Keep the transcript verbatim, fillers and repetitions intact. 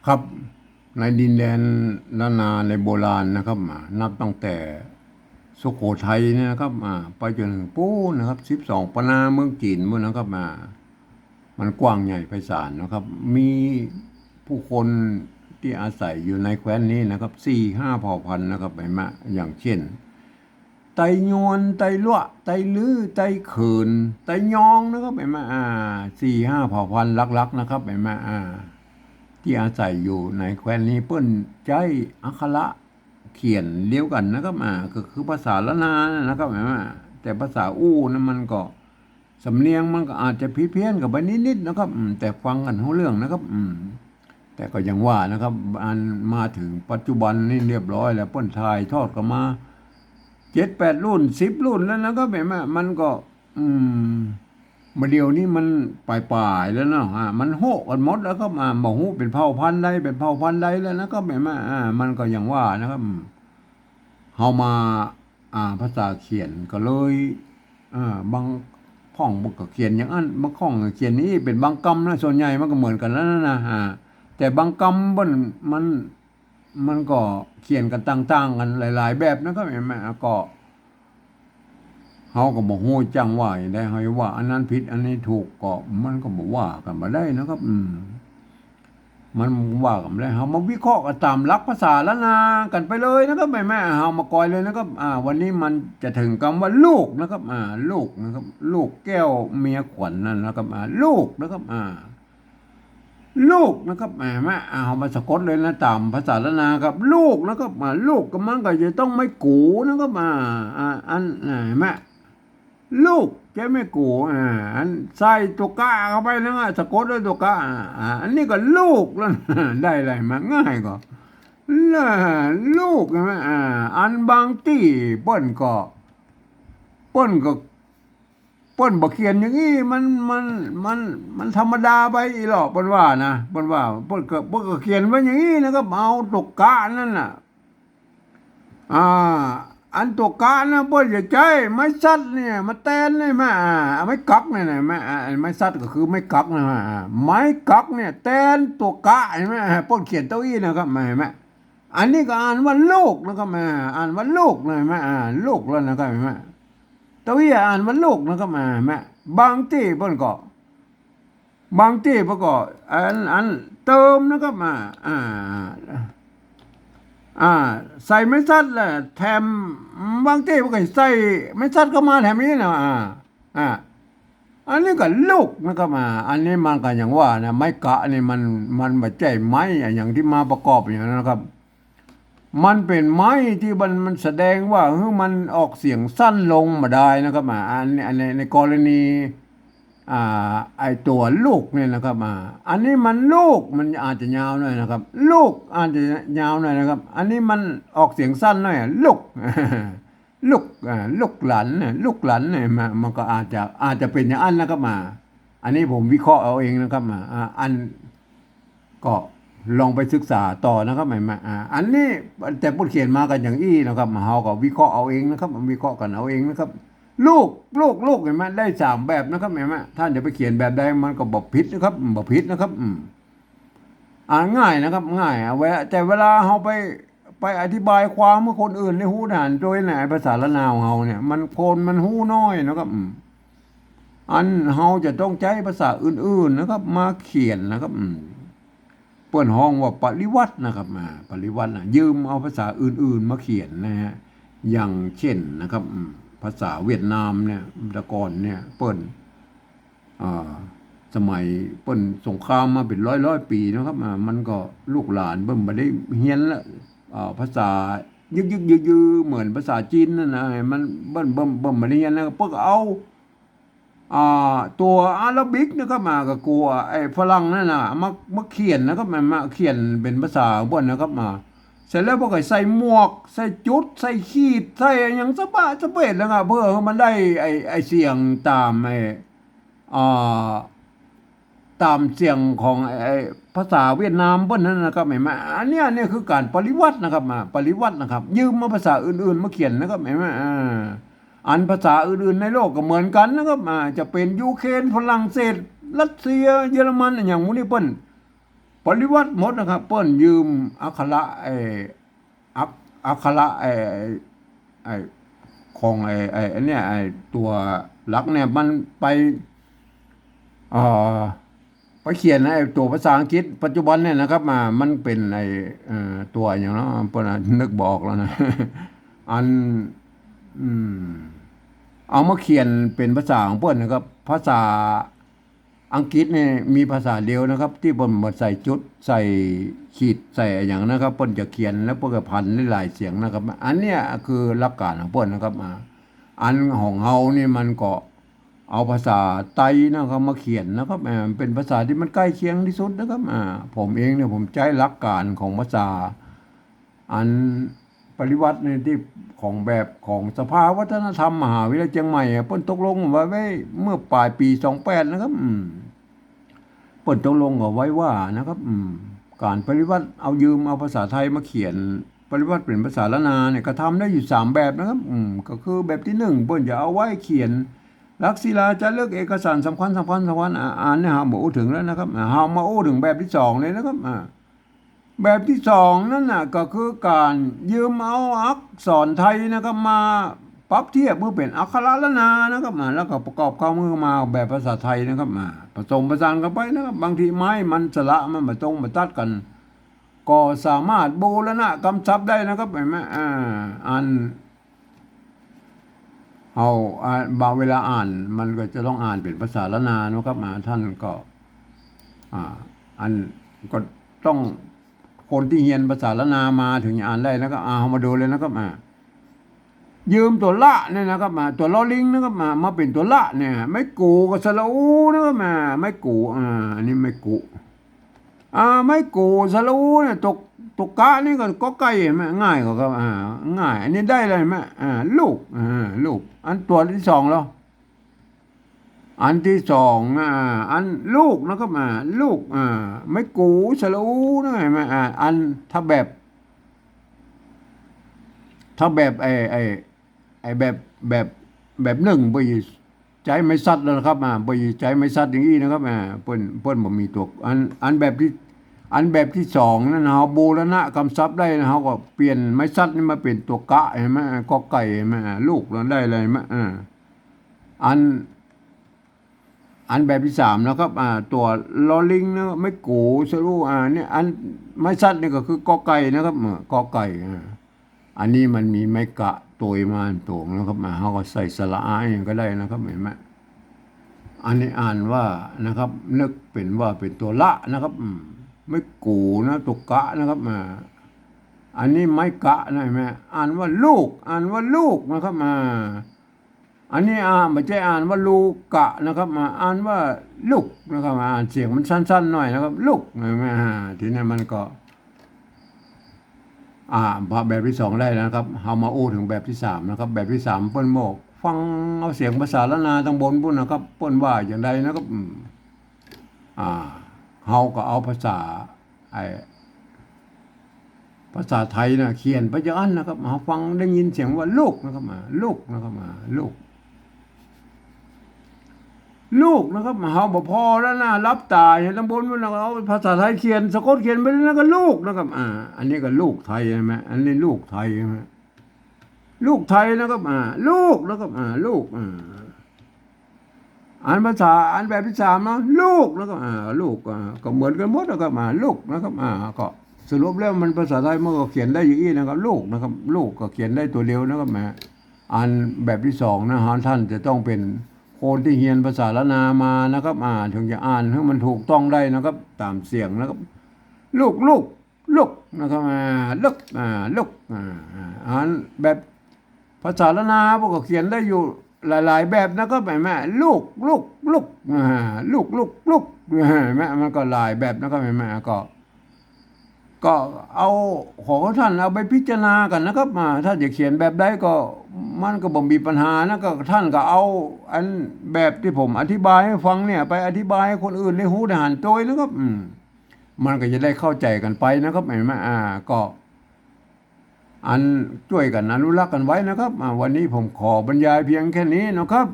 ครับ ในดินแดนล้านนาในโบราณนะครับ อ่า นับตั้งแต่สุโขทัยเนี่ยนะครับ อ่า ไปจนถึงปู๊นนะครับ สิบสองปะนาเมืองจีนปู๊นนะครับ อ่า มันกว้างใหญ่ไพศาลนะครับ มีผู้คนตี้อาศัยอยู่ในแคว้นนี้นะครับ สี่ห้าเผ่าพันธุ์นะครับ หันก่อ อย่างเช่น ไตยวน ไตลัวะ ไตลื้อ ไตเขิน ไตยองนะครับ หันก่อ อ่า สี่ห้าเผ่าพันธุ์หลักๆนะครับ หันก่อ อ่า ตี้อาศัยอยู่ในแคว้นนี้ เปิ้นใจ๊อักขระเขียนเดียวกั๋นนะครับ อ่า ก็คือภาษาล้านนานะครับ หันก่อ แต่ภาษาอู้นั้นมันก็ สำเนียงมันก็อาจจะผิดเพี้ยนกั๋นไปนิดๆนะครับ อืม แต่ฟังกั๋นฮู้เรื่องนะครับ อืม แต่ก็อย่างว่านะครับ อันมาถึงปัจจุบันนี่เรียบร้อยแล้ว เปิ้นถ่ายทอดกั๋นมาเจ็ดแปดรุ่น สิบรุ่นแล้วนะครับ หันก่อ มันก็ อืม บ่าเดี่ยวนี้มันป๋ายๆแล้วเนาะ อ่า มันโฮะกั๋นหมดแล้วครับ อ่า บ่ฮู้เป๋นเผ่าพันธุ์ใด เป๋นเผ่าพันธุ์ใดแล้วนะครับ หันก่อ อ่า มันก็อย่างว่านะครับ อืม เฮามา อ่า ภาษาเขียนก็เลย อ่า บางพ่องมันก็เขียนอย่างอั้น บางพ่องก็เขียนอย่างอี้ เป๋นบางกำนะ ส่วนใหญ่มันก็เหมือนกั๋นแล้วนะ อ่า แต่บางกำมัน มัน มันก็เขียนกั๋นต่างๆกั๋นหลายๆแบบนะครับ หันก่อ ก็ เฮาก็บ่ฮู้จักว่าอย่างใด เฮาจะว่าอันนั้นผิด อันนี้ถูก ก็มันก็บ่ว่ากั๋นบ่ได้นะครับ อืม มันว่ากั๋นบ่ได้ เฮามาวิเคราะห์กั๋นต๋ามหลักภาษาล้านนากั๋นไปเลยนะครับ หันก่อ เฮามากอยเลยนะครับ อ่า วันนี้มันจะเถิงกำว่าลูกนะครับ อ่า ลูกนะครับ ลูกแก้วเมียขวัญนั่นนะครับ อ่า ลูกนะครับ อ่า ลูกนะครับ หันก่อ อ่า เฮามาสะกดเลยนะ ต๋ามภาษาล้านนาครับ ลูกนะครับ อ่า ลูกก็มันก็จะต้องไม้กู๋นะครับ อ่า อ่า อัน อ่า หันก่อ ลูก ใจ๊ไม้กู๋ อ่า อันใส่ตั๋วกะเข้าไปนะ สะกดด้วยตั๋วกะ อ่า อ่า อันนี้ก็ลูกแล้วนะ ได้อะไรมาง่ายก็ ละ ลูก หันก่อ อ่า อันบางตี้เปิ้นก็ เปิ้นก็ เปิ้นบ่เขียนอย่างอี้ มัน มัน มัน มันธรรมดาไปอี้หล่อ เปิ้นว่านะ เปิ้นว่า เปิ้นก็ เปิ้นก็เขียนไว้อย่างอี้นะครับ เอาตั๋วกะนั่นน่ะ อ่า อันตั๋วกะนะ เปิ้นจะใจ๊ไม้สัตว์เนี่ยมาแตนนี่แม่ อ่า ไม้กักเนี่ยนะแม่ อ่า ไม้สัตว์ก็คือไม้กักนะ อ่า ไม้กักเนี่ยแตนตั๋วกะ หันก่อ อ่า เปิ้นเขียนเต้าอี้นะครับ หันก่อ อันนี้ก็อ่านว่าลูกนะครับ อ่า อ่านว่าลูกนะ หันก่อ อ่า ลูกแล้วนะครับ หันก่อ เต้าอี้อ่านว่าลูกนะครับ อ่า หันก่อ บางตี้เปิ้นก็ บางตี้เปิ้นก็ อัน อันเติมนะครับ อ่า อ่า อ่า ใส่ไม้สัตว์แหละ แถม บางตี้เปิ้นก็ใส่ไม้สัตว์เข้ามาแถมอี้นะ อ่า อ่า อันนี้ก็ลูกนะครับ อ่า อันนี้มันก็อย่างว่านะ ไม้กะนี่มัน มันบ่ใจ้ไม้อะหยังตี้มาประกอบอย่างนั้นนะครับ มันเป๋นไม้ตี้มัน มันแสดงว่า หื้อมันออกเสียงสั้นลงบ่ดายนะครับ อ่า อันนี้ อันนี้ในกรณี อ่า ไอ้ตั๋วลูกเนี่ยนะครับ อ่า อันนี้มันลูก มันอาจจะยาวหน่อยนะครับ ลูกอาจจะยาวหน่อยนะครับ อันนี้มันออกเสียงสั้นหน่อยอะ ลูก ลูก อ่า ลูกหลานเนี่ย ลูกหลานเนี่ย มัน มันก็อาจจะ อาจจะเป๋นอย่างอั้นนะครับ อ่า อันนี้ผมวิเคราะห์เอาเองนะครับ อ่า อ่า อัน ก็ลองไปศึกษาต่อนะครับ หันก่อ อ่า อันนี้แต่เปิ้นเขียนมากั๋นอย่างอี้นะครับ เฮาก็วิเคราะห์เอาเองนะครับ วิเคราะห์กั๋นเอาเองนะครับ ลูก ลูก ลูก หันก่อ ได้สามแบบนะครับ หันก่อ ท่านจะไปเขียนแบบใดมันก็บ่ผิดนะครับ บ่ผิดนะครับ อืม อ่านง่ายนะครับ ง่าย เอาไว้ แต่เวลาเฮาไป ไปอธิบายความหื้อคนอื่นได้ฮู้หัน โดยในภาษาล้านนาของเฮาเนี่ย มัน คนมันฮู้น้อยนะครับ อืม อันเฮาจะต้องใจ๊ภาษาอื่นๆนะครับ มาเขียนนะครับ อืม เปิ้นฮ้องว่าปริวรรตนะครับ อ่า ปริวรรตนะ ยืมเอาภาษาอื่นๆมาเขียนนะฮะ อย่างเช่นนะครับ อืม ภาษาเวียดนามเนี่ย แต่ก่อนเนี่ย เปิ้น อ่า สมัยเปิ้นสงครามมาเป๋นร้อยๆ ปี๋นะครับ อ่า มันก็ลูกหลานเปิ้นบ่ได้เฮียนละ อ่า ภาษายึกๆ ยือๆ เหมือนภาษาจีนนั่นนะ มัน เปิ้น เปิ้น เปิ้นบ่ได้เฮียนนะ เปิ้นก็เอา อ่า ตั๋วอาราบิกนะครับ มา ก็กั๋วไอ้ฝรั่งนั่นน่ะ มา มาเขียนนะครับ มา มาเขียนเป๋นภาษาเปิ้นนะครับ มา เสร็จแล้วเปิ้นก็ใส่หมวก ใส่จุด ใส่ขีด ใส่อะหยังสะบะสะเบดนะครับ เพื่อหื้อมันได้ไอ้ ไอ้เสียงต๋ามไอ้ อ่า ต๋ามเสียงของไอ้ ไอ้ภาษาเวียดนามเปิ้นนั่นนะครับ หันก่อ อันเนี้ย อันเนี้ยคือก๋านปริวรรตนะครับ อ่า ปริวรรตนะครับ ยืมเอาภาษาอื่นๆมาเขียนนะครับ หันก่อ อ่า อันภาษาอื่นๆในโลกก็เหมือนกั๋นนะครับ อ่า จะเป๋นยูเครน ฝรั่งเศส รัสเซีย เยอรมัน อะหยังหมู่นี้เปิ้น เปิ้น ปริวรรตหมดนะครับ เปิ้นยืมอักขระ ไอ้ อัก อักขระ ไอ้ ไอ้ ของไอ้ ไอ้ ไอ้เนี่ย ไอ้ตั๋วหลักเนี่ย มันไป เอ่อ ไปเขียนไอ้ตั๋วภาษาอังกฤษปัจจุบันเนี่ยนะครับ มา มันเป๋นไอ้ เอ่อ ตั๋วอะหยังเนาะ เปิ้นนึกบ่ออกแล้วนะ อัน อืม เอามาเขียนเป๋นภาษาของเปิ้นนะครับ ภาษาอังกฤษนี่มีภาษาเดียวนะครับ ตี้เปิ้นบ่ใส่จุด ใส่ขีด ใส่อะหยังนะครับ เปิ้นจะเขียนแล้วเปิ้นก็ผันหลายๆ เสียงนะครับ อันเนี้ยคือหลักการของเปิ้นนะครับ อ่า อันของเฮานี่มันก็เอาภาษาไตนะครับมาเขียนนะครับ อ่า เป๋นภาษาตี้มันใก้เคียงตี้สุดนะครับ อ่า ผมเองเนี่ยผมใจ๊หลักการของภาษา อันปริวรรตในตี้ของแบบของสภาวัฒนธรรมมหาวิทยาลัยเจียงใหม่อะ เปิ้นตกลงไว้ ไว้เมื่อป๋ายปี๋สองแปดนะครับ อืม เปิ้นตกลงกั๋นไว้ว่านะครับ อืม ก๋านปริวรรตเอายืมเอาภาษาไทยมาเขียน ปริวรรตเป๋นภาษาล้านนาเนี่ย ก็ทำได้อยู่สามแบบนะครับ อืม ก็คือแบบตี้นึ่ง เปิ้นจะเอาไว้เขียนหลักศิลาจารึกเอกสารสำคัญ สำคัญ สำคัญ อ่า อันนี้เฮาบ่อู้เถิงแล้วนะครับ อ่า เฮามาอู้เถิงแบบตี้สองเลยนะครับ อ่า แบบตี้สองนั้นน่ะ ก็คือก๋านยืมเอาอักษรไทยนะครับ มาปรับเทียบหื้อเป๋นอักขระล้านนานะครับ อ่า แล้วก็ประกอบเข้าหื้อมาแบบภาษาไทยนะครับ อ่า ผสมผสานกั๋นไปนะครับ บางทีไม้มันสระมันบ่ตรงบ่ตัดกั๋น ก็สามารถบูรณะกำศัพท์ได้นะครับ หันก่อ อ่า อัน เฮา อ่า บางเวลาอ่านมันก็จะต้องอ่านเป๋นภาษาล้านนาเนาะครับ อ่า ท่านก็ อ่า อันก็ต้องคนตี้เฮียนภาษาล้านนามาเถิงจะอ่านได้นะครับ อ่า เฮามาดูเลยนะครับ อ่า ยืมตั๋วละเนี่ยนะครับ อ่า ตั๋วลอลิงนะครับ อ่า มาเป๋นตั๋วละเนี่ย ไม้กู๋กับสระอูนะครับ อ่า ไม้กู๋ อ่า อันนี้ไม้กู๋ อ่า ไม้กู๋สระอูเนี่ย ตั๋ว ตั๋วกะนี่ก็ กอไก่หันก่อ ง่ายกว่าครับ อ่า ง่าย อันนี้ได้เลยหันก่อ อ่า ลูก อ่า ลูก อันตั๋วตี้สองแล้ว อันตี้สองนะ อ่า อันลูกนะครับ อ่า ลูก อ่า ไม้กู๋สระอูนะ หันก่อ อ่า อันถ้าแบบ ถ้าแบบไอ้ ไอ้ ไอ้แบบ แบบ แบบนึ่ง บ่ใจ้ไม้สัตว์แล้วนะครับ อ่า บ่ใจ้ไม้สัตว์อย่างอี้นะครับ อ่า เปิ้น เปิ้นบ่มีตั๋ว อัน อันแบบตี้ อันแบบตี้สองนั้น เฮาบูรณะกำศัพท์ได้นะ เฮาก็เปลี่ยนไม้สัตว์นี่มาเป๋นตั๋วกะ หันก่อ กอไก่ หันก่อ ลูก แล้วได้เลย หันก่อ อ่า อัน อันแบบตี้สามนะครับ อ่า ตั๋วลอลิงนะครับ ไม้กู๋สระอู อ่า เนี่ย อันไม้สัตว์นี่ก็คือกอไก่นะครับ เออ กอไก่ อ่า อันนี้มันมีไม้กะตวยมาตั๋วนะครับ อ่า เฮาก็ใส่สระอาหยังก็ได้นะครับ หันก่อ อันนี้อ่านว่านะครับ นึกเป๋นว่าเป๋นตั๋วละนะครับ อืม ไม้กู๋นะ ตั๋วกะนะครับ อ่า อันนี้ไม้กะนะ หันก่อ อ่านว่าลูก อ่านว่าลูกนะครับ อ่า อันนี้อ่าน บ่ใจ้อ่านว่าลูกะนะครับ มาอ่านว่าลูกนะครับ อ่านเสียงมันสั้นๆ หน่อยนะครับ ลูก หันก่อ อ่า ทีนี้มันก็ อ่า แบบตี้สองได้แล้วนะครับ เฮามาอู้เถิงแบบตี้สามนะครับ แบบตี้สามเปิ้นบอกฟังเอาเสียงภาษาล้านนาตังบนปู้นนะครับ เปิ้นว่าอย่างใดนะครับ อืม อ่า เฮาก็เอาภาษา ไอ้ ภาษาไทยนะ เขียนไปจักอันนะครับ เฮาฟังได้ยินเสียงว่าลูกนะครับ อ่า ลูกนะครับ อ่า ลูก ลูกนะครับ เฮาบ่ผ่อแล้วนะ หลับต๋าหันตังบนปู้นนะ เอาภาษาไทยเขียน สะกดเขียนไปเลยนะ ก็ลูกนะครับ อ่า อันนี้ก็ลูกไทยหันก่อ อันนี้ลูกไทยหันก่อ ลูกไทยนะครับ อ่า ลูกนะครับ อ่า ลูก อ่า อันภาษา อันแบบตี้สามนะ ลูกนะครับ อ่า ลูก อ่า ก็เหมือนกั๋นหมดนะครับ อ่า ลูกนะครับ อ่า ก็สรุปแล้วมันภาษาไทยมันก็เขียนได้อย่างอี้นะครับ ลูกนะครับ ลูกก็เขียนได้ตั๋วเดียวนะครับ อ่า อันแบบตี้สองนะฮะ ท่านจะต้องเป๋นคนตี้เฮียนภาษาล้านนามานะครับ อ่า เถิงจะอ่านหื้อมันถูกต้องได้นะครับ ต๋ามเสียงนะครับ ลูก ลูก ลูกนะครับ อ่า ลูก อ่า ลูก อ่า อ่า อันแบบภาษาล้านนาเปิ้นก็เขียนได้อยู่หลายๆ แบบนะครับ หันก่อ ลูก ลูก ลูก อ่า ลูก ลูก ลูก อ่า หันก่อ มันก็หลายแบบนะครับ หันก่อ ก็ ก็เอาของท่านเอาไปพิจารณากั๋นนะครับ อ่า ท่านจะเขียนแบบใดก็ มันก็บ่มีปัญหานะ ก็ท่านก็เอาอันแบบตี้ผมอธิบายหื้อฟังเนี่ย ไปอธิบายหื้อคนอื่นได้ฮู้ได้หันตวยนะครับ อืม มันก็จะได้เข้าใจ๋กั๋นไปนะครับ หันก่อ อ่า ก็ อันจ้วยกั๋นอนุรักษ์กั๋นไว้นะครับ อ่า วันนี้ผมขอบรรยายเพียงแค่นี้นะครับ